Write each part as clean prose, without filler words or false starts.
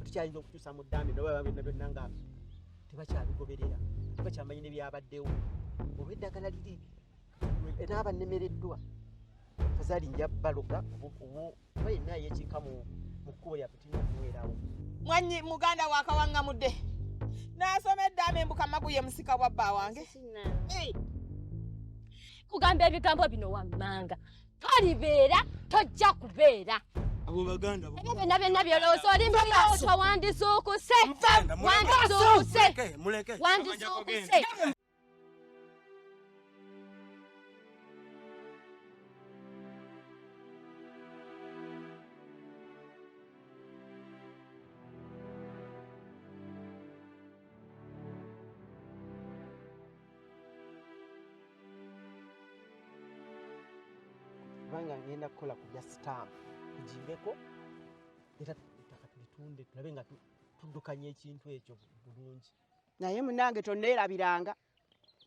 Tukyayinza okukyusa mu ddaame nobaba byonna byonna nga tebakyabigoberera, tebakyamanyi ne byabaddewo olw'eddagala liri naaba nnemereddwa. Fazaali nja baloga oba yenna yeekiika mu kkubo lyaffe, tulina okubeerawo. Mwanyi muganda wa Kawaŋŋamudde n'asoma eddaame mbu Kamagu ye musika bwa bba wange. Kugamba ebigambo bino wammanga, tolibeera, tojja kubeera. Abo baganda bo. Ebyo byonna byonna byolowooza oli mbirowoozo, wandizuukuse, wandizuukuse, Muleke. wandizuukuse. Kubanga ngenda kukola ku bya sitampu tugibeko, era ettaka tulitunde, tulabe nga tuddukanya ekintu ekyo bulungi. Naye munange tonneerabiranga,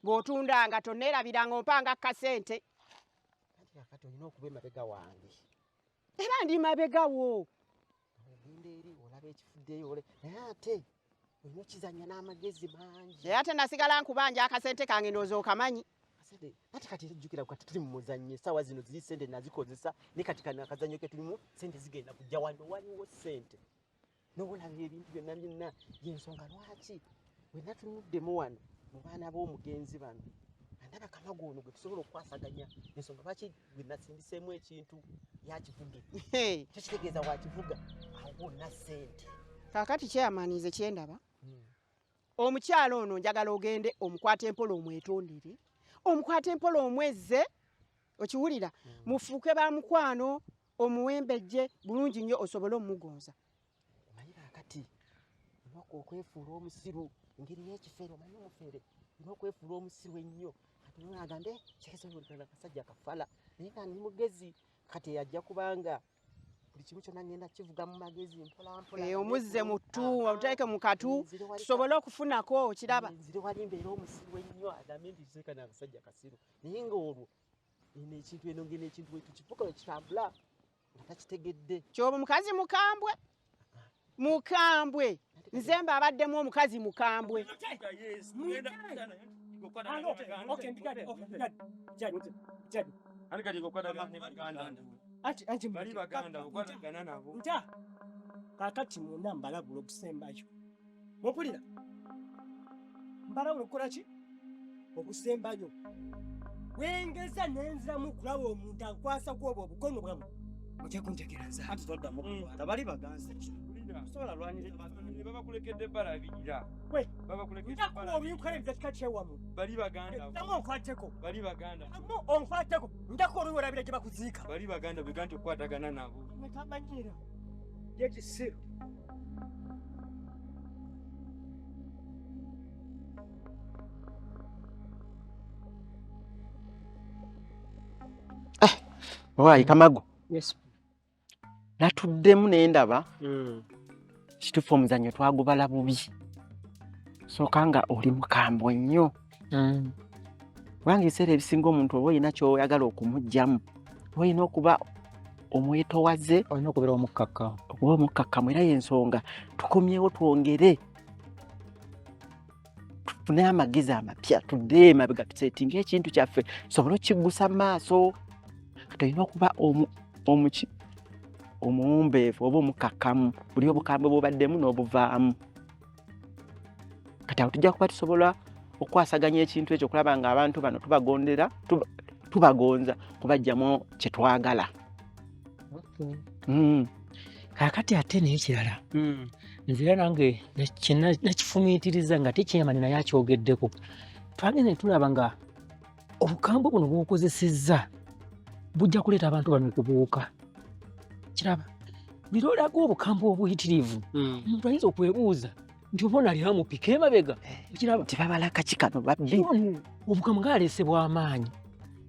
bw'otundanga tonneerabiranga, ompanga kasente. Anti kakati olina okuba emabega wange. Era ndi mabega wo. Ogenda eri olaba ekifuddeyo, naye ate olina okizannya n'amagezi mangi. Naye ate nasigala nkubanja akasente kange, ndowooza okamanyi. Kasente, ate kati jjukira kati tuli mu muzannyo, essaawa zino ziri sente nazikozesa, naye kati kano akazannyo ke tulimu sente zigenda kujja wano, waliwo sente n'olaba ebintu byonna byonna. Yensonga lwaki wenna tunuddemu wano mu baana b'omugenzi bano, andaba Kamagu ono gwe tusobola okukwasaganya. Ensonga lwaki gwe nasindiseemu ekintu yakivuge, kyo kitegeeza wakivuga awo wonna sente. Kaakati chairman, nze kyendaba, omukyalo ono njagala ogende omukwate empola, omwetondere, omukwate empola, omwezze, okiwulira, mufuuke ba mukwano, omuwembejje bulungi nnyo osobole omugonza. Omanyi kaakati olina okwefuula omusiru engeri y'ekifere, omanyi omufere olina okwefuula omusiru ennyo. Kati ono agambe kyekesobolikana kasajja kafala, naye nga ndi mugezi. Kati ajja kubanga buli kimu kyonna ngenda kivuga mu magezi mpola mpola. Omuzze mu ttu, omuteeke mu katu tusobole okufunako, okiraba. Nzire wali mbeera omusiru ennyo, agambe nti sekana akasajja kasiru, naye nga olwo eno ekintu eno ngeno ekintu wetukivuga wekitambula nga takitegedde. Kyoba omukazi mukambwe, mukambwe, nze mba abaddemu omukazi mukambwe. Bali baganda okwatagana nabo. Nta kaakati mwonna mbalabula okusembayo, mumpulira? Mbalabula okukola ki okusembayo? Wengeza nenziramu okulaba omuntu ankwasako obwo obukono bwammwe, mujja kuntegera nze. Anti toddamu kukwata, bali baganza. Sobola lwanira. Babakulekedde balabirira. We, Babakulekedde. njakuwa obinkolera kika kyewamu. Bali baganda. Damu onkwateko. Bali baganda. Damu onkwateko, njakuwa oluyi olabira gye bakuziika. Bali baganda bega nti okukwatagana nabo. Mwetamanyira yekisiru. Owaayi Kamagu. Yes. Natuddemu ne ndaba kituufu omuzannyo twagubala bubi. Sooka nga oli mukambwe nnyo, kubanga ebiseera ebisinga omuntu oba olina ky'oyagala okumuggyamu, oba olina okuba omwetowaze. Olina okubeera omukkakkamu. Okuba omukkakkamu, era y'ensonga tukomyewo twongere tufune amagezi amapya, tudde emabega tusetinge ekintu kyaffe tusobole okukiggusa mu maaso. Kati olina okuba omuki omuwombeefu oba omukkakkamu, buli obukambwe bw'obaddemu n'obuvaamu. Kati awo tujja kuba tusobola okukwasaganya ekintu ekyo okulaba nga abantu bano tubagondera, tubagonza kubaggyamu kye twagala. Kaakati ate n'ekirala, nze era nange nakifumiitiriza nga tekyamani naye akyogeddeko, twagenda ne tulaba nga obukambwe buno bw'okozesezza bujja kuleeta abantu bano okubuuka. Kiraba buli lw'olaga obukambwe obuyitirivu, omuntu ayinza okwebuuza nti oba ono ali amupika emabega, okiraba. Nti babala kaki kano babbi. Obukambwe ng'aleese bw'amaanyi.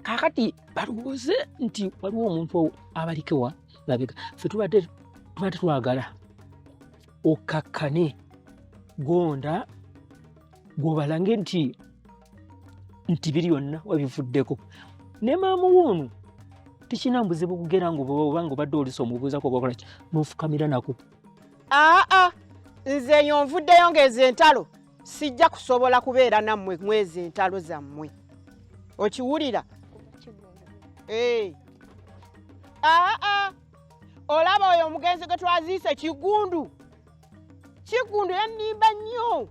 Kaakati balowooze nti waliwo omuntu abalikewa mabega. Ffe tubadde twagala okkakkane, gonda gw'obalange nti biri byonna wabivuddeko. Ne maama wo ono tekirina buzibu kugera nga oba nga obadde olisa omubuuzako oba okola ki, n'ofukamira nako. Aa, Nze eyo nvuddeyo ng'ezo entalo sijja kusobola kubeera nammwe mwezo entalo zammwe. Okiwulira? Eh. Aa, olaba oyo omugenzi gwe twaziise Kiggundu. Kiggundu yannimba nnyo.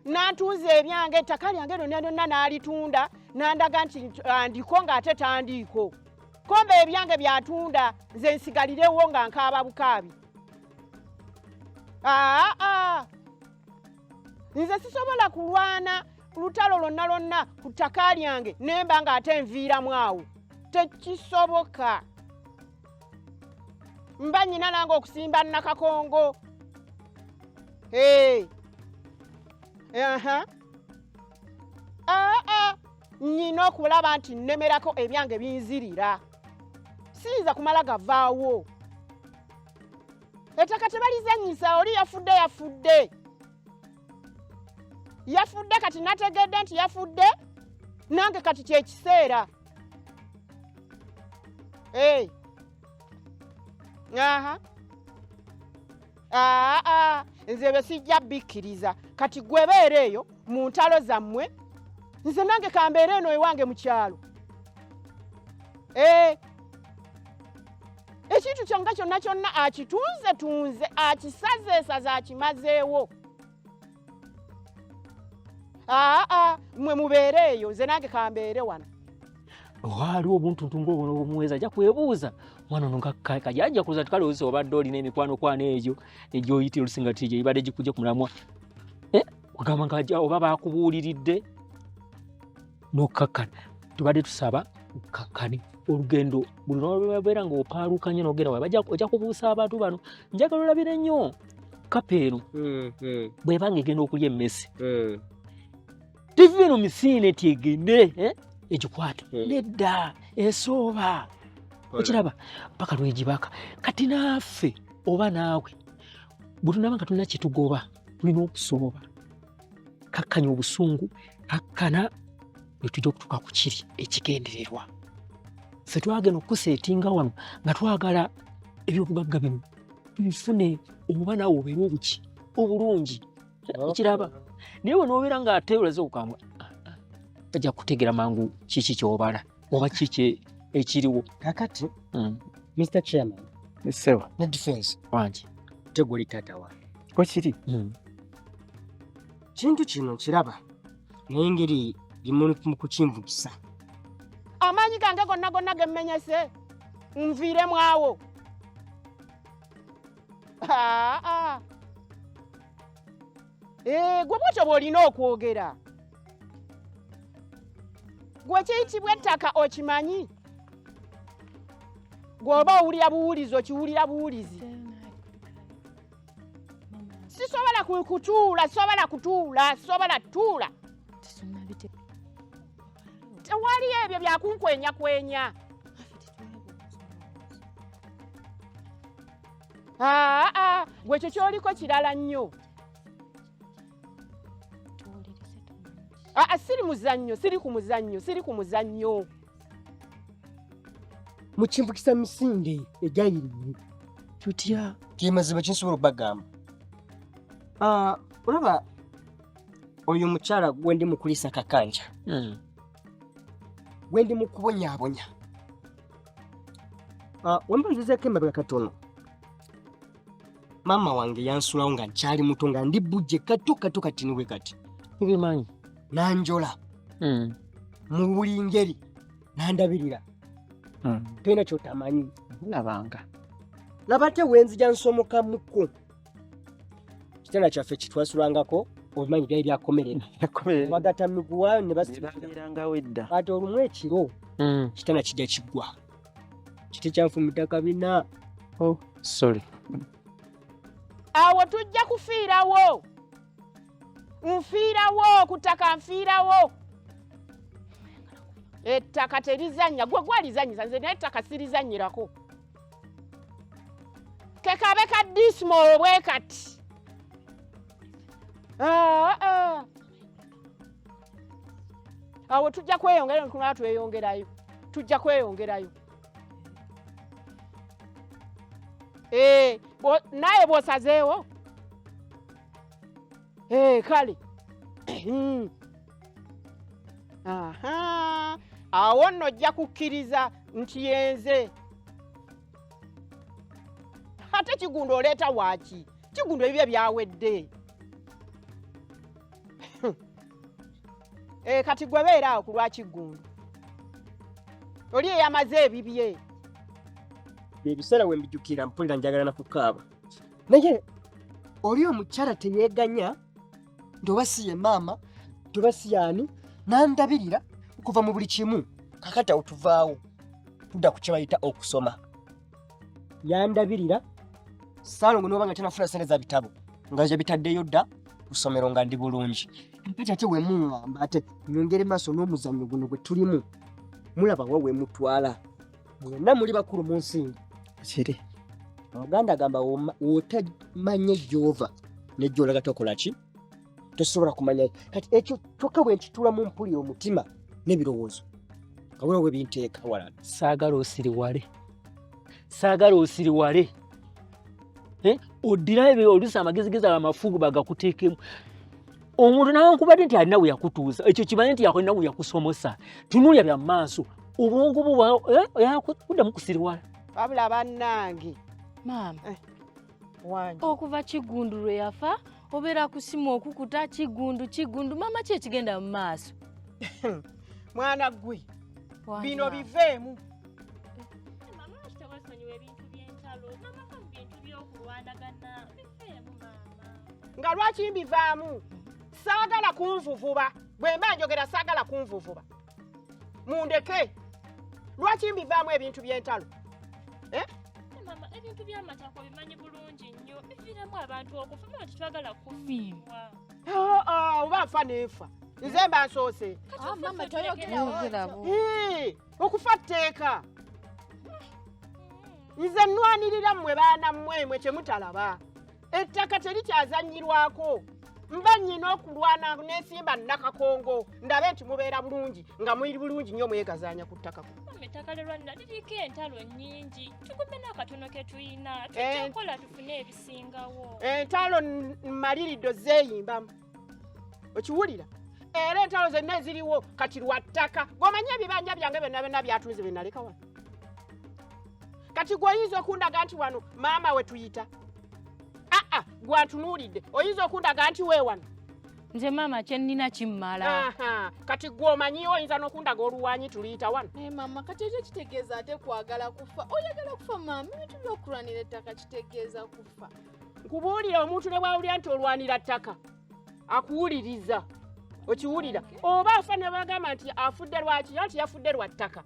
N'antunza ebyange, ettaka lyange lyonna lyonna n'alitunda, n'andaga nti andiko ng'ate tandiiko. Kombe ebyange byatunda, nze nsigalirewo nga nkaaba bukaabi. Aa, nze sisobola kulwana lutalo lwonna lwonna ku ttaka lyange nemba ng'ate nviiramu awo. Tekisoboka. Mba nnyina nange okusimba Nakakongo. Hey. Aha. Aa, nnyina okulaba nti nnemerako ebyange binzirira. Siyinza kumala gavaawo. Ettaka tebalizannyisa, oli yafudde yafudde. Yafudde kati nategedde nti yafudde, nange kati kyekiseera. Hey. Aha. Aa, nze ebyo sijja bikkiriza. Kati gwe beera eyo mu ntalo zammwe, nze nange kambeera eno ewange mu kyalo. Eh. Ekintu kyonna kyonna kyonna akitunze tunze, akisazeesaze, akimazeewo. Aa, mmwe mubeere eyo, nze nange kambeere wano. Waaliwo obuntuntu ng'obwo n'obumuweeza, ajja kwebuuza mwana ono kajja kuza kale oluusi obadde olina emikwanokwano egyo egyoyitira oluusi nga gye gibadde gikujja ku mulamwa. Kugamba nga oba baakubuuliridde n'okkakkana. Tubadde tusaba okkakkane olugendo buli lw'obeera ng'opaaluuka nnyo n'ogenda wala, ojja kubuusa abantu bano. Njagala olabire nnyo kapa eno bw'eba ng'egenda okulya emmese. TV eno misiine eti egende egikwata nedda esooba okiraba paka lwegibaka. Kati naffe oba naawe bwe tunaaba nga tulina kye tugoba tulina okusooba, kakkanya obusungu, kakkana ne tujja okutuuka ku kiri ekigendererwa. Ffe twagenda okuseetinga wano nga twagala ebyobugagga bino tubifune oba naawe obeere obuki obulungi okiraba. Naye bwe n'obeera ng'ate olaze okukambwa bajja kutegeera mangu kiki ky'obala oba kiki ekiriwo. Kakati Mr. Chairman Ssebo ne defense wangi teguli taata wange. Kwekiri. Kintu kino nkiraba naye engeri gimuli mu kukinvugisa. Amaanyi gange gonna gonna ge mmenyese nviiremu awo. Aa. Gwe bw'otyo bw'olina okwogera. Gwe kiyitibwa ettaka okimanyi? Gwe oba owulira buwulizi okiwulira buwulizi. Sisobola kutuula, sisobola kutuula, sisobola tuula. Tewali ebyo byakunkwenyakwenya. Aa, gwe ekyo ky'oliko kirala nnyo. Aa, siri muzannyo, siri ku muzannyo, siri ku muzannyo. Mukinvugisa misinde egyayiridde. Tutya? Ge mazima kinsobola okubagamba. Olaba oyo omukyala gwe ndi mukulisa kakanja. Gwe ndi mukubonyaabonya. Wemba nzizeeko emabega katono. Maama wange yansulawo nga nkyali muto nga ndi bujje kato kato kati niwe kati. Tubimanyi. Nanjola. Mu buli ngeri nandabirira. Tolina ky'otamanyi. Labanga. Laba ate wenzija nsomokamuko. Kitanda kyaffe kitwasulangako obimanyi byali byakomerera. Bagata miguwa ne basibirangawo edda. Ate olumu ekiro kitanda kijja kiggwa. Kiti kyanfumita kabina. Oh, sorry. Awo tujja kufiirawo. Nfiirawo ku ttaka nfiirawo. Ettaka terizannya, gwe gwalizannyisa nze naye ettaka sirizannyirako. Kekabe ka dismal bwe kati. Awo tujja kweyongerayo, tunaba tweyongerayo. Tujja kweyongerayo. Naye bw'osazeewo. Kale Aha, awo nno ojja kukkiriza nti yenze. Ate Kiggundu oleeta waaki? Kiggundu ebibye byawedde. Kati gwe beera awo ku lwa Kiggundu. Oli eyamaze ebibye. Ebiseera we mbijjukira mpulira njagala na kukaaba. Naye oli omukyala teyeeganya nti oba si ye maama, nti oba si y'ani, n'andabirira okuva mu buli kimu. Kaakati awo tuvaawo tudda ku kye bayita okusoma. Yandabirira Ssaalongo n'oba nga tanafuna ssente za bitabo nga ze bitaddeyo dda ku ssomero nga ndi bulungi. Kaakati ate we muŋŋamba ate nnyongere maaso n'omuzannyo guno gwe tulimu, mulaba wa we mutwala. Mwenna muli bakulu mu nsinga. Kiri. Omuganda agamba w'otamanye gy'ova ne gy'olaga tokola ki? Tosobola kumanya. Kati ekyo kyokka bwe nkituulamu mpulira omutima n'ebirowoozo nga waliwo we binteeka walala. Saagala osiriwale. Saagala osiriwale. Oddira ebyo oluusi amagezigezi amafugu bagakuteekemu. Omuntu nawankubadde nti alina we yakutuusa, ekyo kimanye nti alina we yakusomosa. Tunuulira bya maaso, obwongo bwo kuddamu kusiriwala. Wabula bannange. Maama. Wangi. Okuva Kiggundu lwe yafa, obeera ku ssimu okukuta Kiggundu, Kiggundu. Maama ki ekigenda mu maaso? Mwana ggwe, Wangi bino maama. biveemu. Maama, lwaki tewesonyiwa ebintu by'entalo? Maama, va mu bintu by'okulwanagana. Biveemu maama. Nga lwaki mbivaamu? Saagala kunvuvuba. Bwe mba njogera saagala kunvuvuba. Mundeke. Lwaki mbivaamu ebintu by'entalo? Maama, ebintu by'amatako obimanyi bulungi nnyo. Biviiramu abantu okufa. Maama, tetwagala kufiirwa. Oba nfa n'enfa. Nze mba nsoose. Maama, toyogera. Okufa tteeka. Nze nnwanirira mmwe baana mmwe mwe kye mutalaba. Ettaka terikyazannyirwako. Mba nnyina okulwana n'ensimba nnakakongo ndabe nti mubeera bulungi nga muli bulungi nnyo mwegazaanya ku ttaka kuno. Maama, ettaka lye lwanira liriko entalo nnyingi. Tugume n'akatono ke tulina. Tujja kukola tufune ebisingawo. Entalo mmaliridde ozeeyimbamu. Okiwulira? Era entalo zonna eziriwo kati lwa ttaka. Gw'omanyi ebibanja byange byonna byonna byatunze bye naleka wano. Kati gw'oyinza okundaga nti wano maama we tuyita. Aa, gwantunuulidde. Oyinza okundaga nti we wano. Nze maama kye nnina kimmala. Aha, kati gw'omanyiwo oyinza n'okundaga oluwanyi tuluyita wano. Naye maama, kati ekyo kitegeeza ate kwagala kufa. Oyagala kufa maama, ebintu by'okulwanira ettaka kitegeeza kufa. Nkubuulira omuntu ne bw'awulira nti olwanira ttaka, akuwuliriza. Okiwulira? Oba afa ne bagamba nti afudde lwaki? Anti yafudde lwa ttaka.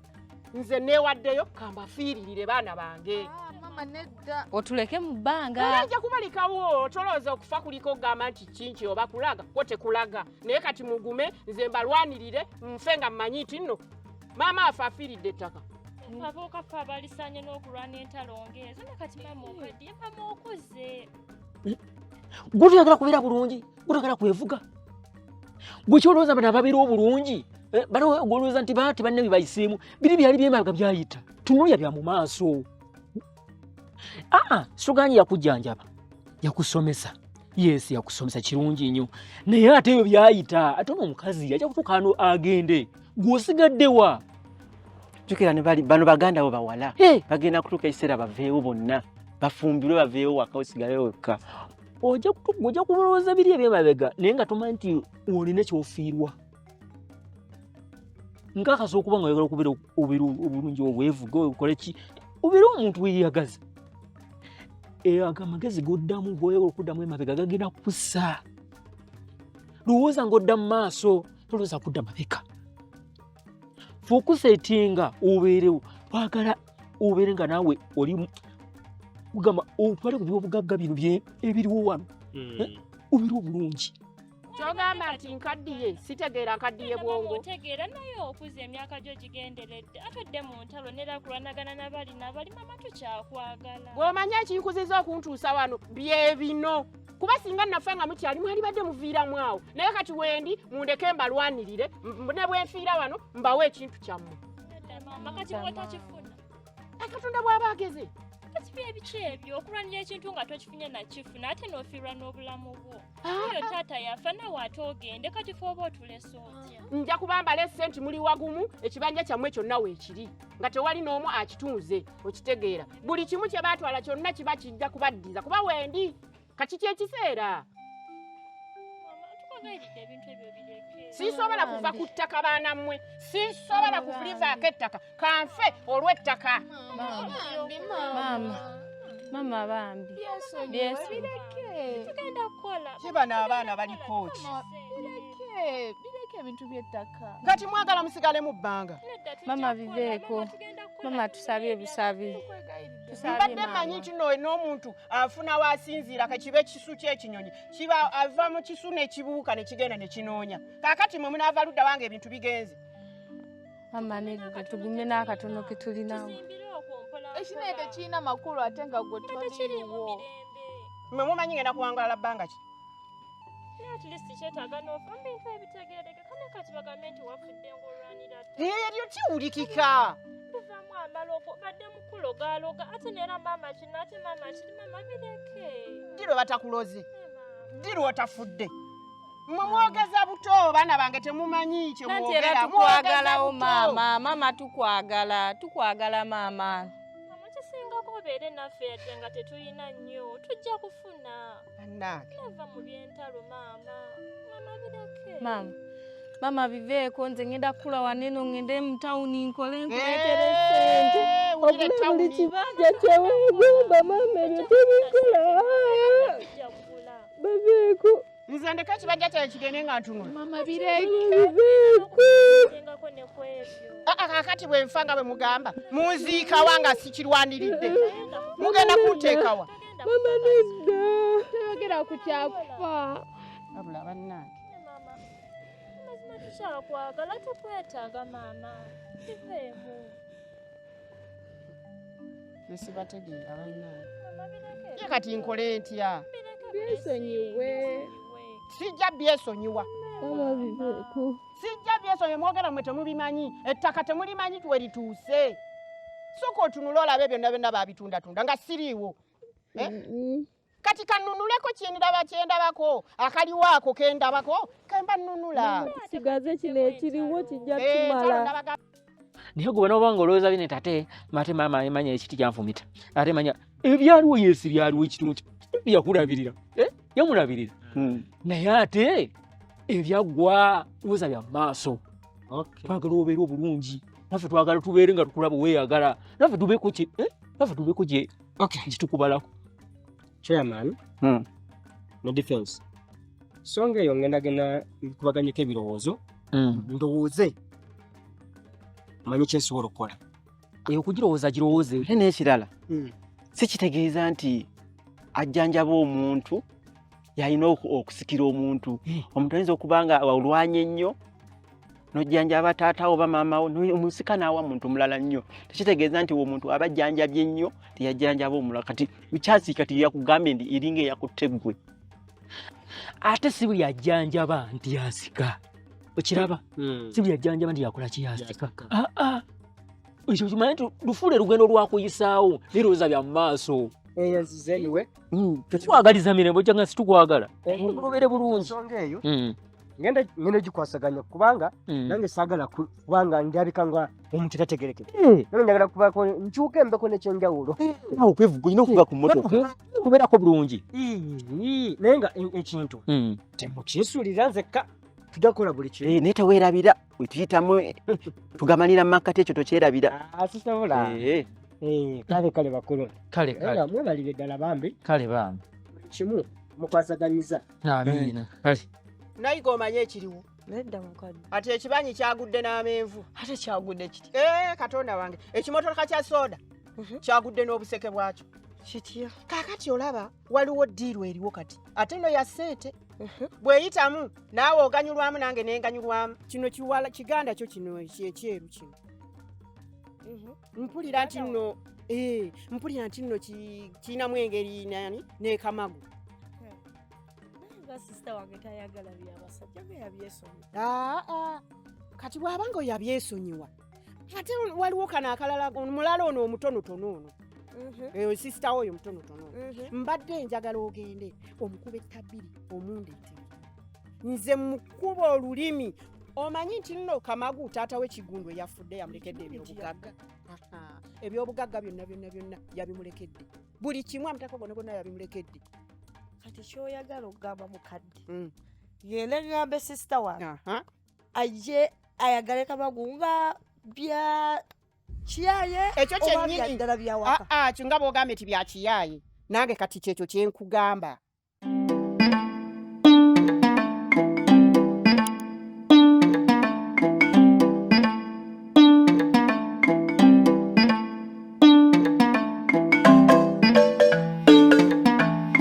Nze neewaddeyo kambafiiririre baana bange. Maama nedda. Otuleke mu bbanga. Era nja kubalekawo, tolowooza okufa kuliko okugamba nti kinki oba kulaga, kwo tekulaga. Naye kati mugume, nze mbalwanirire, nfe nga mmanyi nti nno maama afe afiiridde ettaka. Abooka ffe abalisaanye n'okulwana entalo ng'ezo, ne kati maama okaddiye, maama okuze. Gwe toyagala kubeera bulungi, gwe toyagala kwevuga. Gwe ky'olowooza bano ababeera obulungi, bano gw'olowooza nti baati banne bye bayiseemu, biri byali by'emabega byayita. Tunuulira bya mu maaso. Sitogaanyi yakujjanjaba, yakusomesa. Yes, yakusomesa kirungi nnyo. Naye ate ebyo byayita, ate ono omukazi ajja kutuuka ano agende. Gw'osigadde wa? Jjukira ne bali bano baganda bo bawala. Bagenda kutuuka ekiseera baveewo bonna. Bafumbirwe baveewo waka osigalewo wekka. Ojja kulowooza biri eby'emabega naye nga tomanyi nti olina ky'ofiirwa. Nkakasa okuba nga oyagala okubeera obulungi obwevuga okole ki? Obeere omuntu weeyagaza. Ago amagezi g'oddamu g'oyagala okuddamu emabega gagenda kukussa. Lowooza ng'odda mu maaso, tolowooza kudda mabega. F'okuseetinga obeerewo, twagala obeere nga naawe oli kugamba otwale ku byobugagga bino ebiriwo wano. Obeere obulungi. Ky'ogamba nti nkaddiye, sitegeera nkaddiye bwongo. Otegeera naye okuza emyaka gyo gigenderedde. Ate odde mu ntalo n'era kulwanagana n'abali n'abali, maama tukyakwagala. Bw'omanyi ekinkuziza okuntuusa wano bye bino. Kuba singa nafa nga mukyali mwalibadde muviiramu awo. Naye kati wendi mundeke mbalwanirire, ne bwe nfiira wano mbawe ekintu kyammwe. Maama kati bw'otakifuna. Katonda bw'aba ageze. Kati byebiki ebyo okulwanira ekintu nga tokifunye nakifuna ate n'ofiirwa n'obulamu bwo. Oyo taata yafa nawe ate ogende kati fe oba otulese otya? Nja kubambala esente muli wagumu ekibanja kyammwe kyonna weekiri nga tewali n'omu akitunze okitegeera. Buli kimu kye baatwala kyonna kiba kijja kubaddiza kuba wendi kati kyekiseera. Tukwegayiridde ebintu ebyo bireke. Sisobola kuva ku ttaka baana mmwe, sisobola kulivaako ettaka, kanfe olw'ettaka. Maama, maama bambi. Byesonyiwe. Tugenda kukola. Ki bano abaana baliko ki? Bireke, bireke ebintu by'ettaka. Kati mwagala musigale mu bbanga. Maama biveeko. Maama tusabye busabi. Mbadde mmanyi nti nno n'omuntu afuna w'asinziira ka kibe kisu ky'ekinyonyi kiba ava mu kisu n'ekibuuka ne kigenda ne kinoonya. Kaakati mwe munaava ludda wange ebintu bigenze. Maama nedda tugumye n'akatono ke tulinawo. Ekinene tekirina makulu ate nga gwe toliiwo. Mmwe mumanyi ngenda kuwangala bbanga ki? At least kyetaaga n'ofa mu bintu ebitegeereka kane kati bagambe nti wafudde ng'olwanira ttaka. Eryo kiwulikika. Bivaamu amalogo badde mu kulogaaloga ate neera maama kino ate maama kiri maama bireke. Ddi lwe batakuloze? Ddi lw'otafudde? Mmwe mwogeza buto baana bange temumanyi kye Nanti era mwogera. tukwagalawo maama, maama tukwagala, tukwagala maama. Maama kisingako obeere naffe yadde nga tetulina nnyo tujja kufuna. Bannange. Nava mu by'entalo maama. Maama bireke. Maama, maama biveeko nze ngenda kukula waneno ngende mu tawuni nkole nkuleetere ssente. Ogule buli kibanja kye weegomba maama ebyo tubikola. Baveeko. Nze ndeka ekibanja kyange kigende nga ntunula. Maama bireke. Singako ne ku ebyo. Kaakati bwe nfa nga bwe mugamba munziikawa nga sikirwaniridde. Mugenda kunteekawa. Maama nedda. Toyogera ku kyakufa. Wabula bannange. Maama, mazima tukyakwagala tukwetaaga maama. Biveemu. Nsibategeera bannange. Maama bireke. Ye kati nkole ntya? Byesonyiwe. Sijja byesonyiwa. Maama biveeko. Sijja byesonyiwa mwogera mmwe temubimanyi. Ettaka temulimanyi we lituuse. Sooka otunule olabe byonna byonna baabitundatunda nga siriiwo. Kati kannunuleko kye ndabako akaliwo ako ke ndabako ke mba nnunula. Tusigaze kino ekiriwo kijja Entalo tumala. ndabaga Naye gwe banoba ng'olowooza bino ate ate maama emanya ekiti kyanfumita ate manya ebyaliwo yesi byaliwo ekitundu yakulabirira yamulabirira naye ate ebyaggwa lowooza bya maaso. Twagala obeere obulungi naffe twagala tubeere nga tukulaba weeyagala naffe tubeeko kye naffe tubeeko gye tukubalako. Chairman ne defense songa eyo ngenda genda nkubaganyeko ebirowoozo ndowooze manyi kyensobola okukola. Eyo okugirowooza girowooze. Ate n'ekirala si kitegeeza nti ajjanjaba omuntu yalina okusikira omuntu. Omuntu ayinza okuba nga olwanye nnyo n'ojjanjaba taata wo oba maama wo omusika n'awa muntu mulala nnyo. Tekitegeeza nti omuntu aba ajjanjabye nnyo teyajjanjaba omulala. Kati kyasi kati yakugambye nti eringa eyakutte ggwe. Ate si buli ajjanjaba nti yasika. Okiraba? Si buli ajjanjaba nti yakola ki yasika. Ekyo kimanyi nti lufuule lugendo lwakuyisaawo lirowooza bya mu maaso. Eyo nzize anyway. Tukwagaliza mirembe ojja nga situkwagala. Lubeere bulungi. Ensonga eyo ngenda gikwasaganya kubanga nange saagala kubanga ndabika nga omuntu tategerekeka. Nange njagala kubaako nkyuke mbeko n'ekyenjawulo. Awo okwevuga olina okuvuga ku mmotoka. Kubeerako bulungi. Naye nga ekintu temukyesuulira nzekka tujja kukola buli kimu. Naye teweerabira we tuyitamu tugamanira mu makkati ekyo tokyerabira. Sisobola. Kale kale bakulu. Kale kale. Mwebalire ddala bambi. Kale bambi. Buli kimu mukwasaganyiza. Amiina. Kale. Nayiga omanye ekiriwo. Nedda mukadde. Ate ekibanyi kyagudde n'amenvu. Ate kyagudde kiti? Katonda wange. Ekimotoka kya soda kyagudde n'obuseke bwakyo. Kitya? Kaakati olaba waliwo ddiiru eriwo kati. Ate nno ya ssente. Bw'eyitamu naawe oganyulwamu nange nenganyulwamu. Kino kiwala kiganda kyo kino ekyeru kino. Mpulira nti nno mpulira nti nno kirinamu engeri nani n'ekamagu. Nga sisita wange tayagala byabasajja nga yabyesonyiwa. Kati bw'abanga oyo yabyesonyiwa ate waliwo kano akalala omulala ono omutonotono ono. Eyo sisita wo oyo mutonotono mbadde njagala ogende omukuba ettabbiri omundeetere nze mukuba olulimi. Omanyi nti nno Kamagu taata we Kigundu eyafudde yamulekedde ebyobugagga. Aha, ebyobugagga byonna byonna byonna yabimulekedde, buli kimu, amataka gonna gonna yabimulekedde. Kati kyoyagala okugamba mukadde, ngende ŋŋambe sisita wange ajje ayagale Kamagu nga bya kiyaye Ekyo oba kyennyini. bya ddala byawaka? Ah, ah, kyo nga bw'ogambye nti bya kiyaaye, nange kati kyekyo kyenkugamba.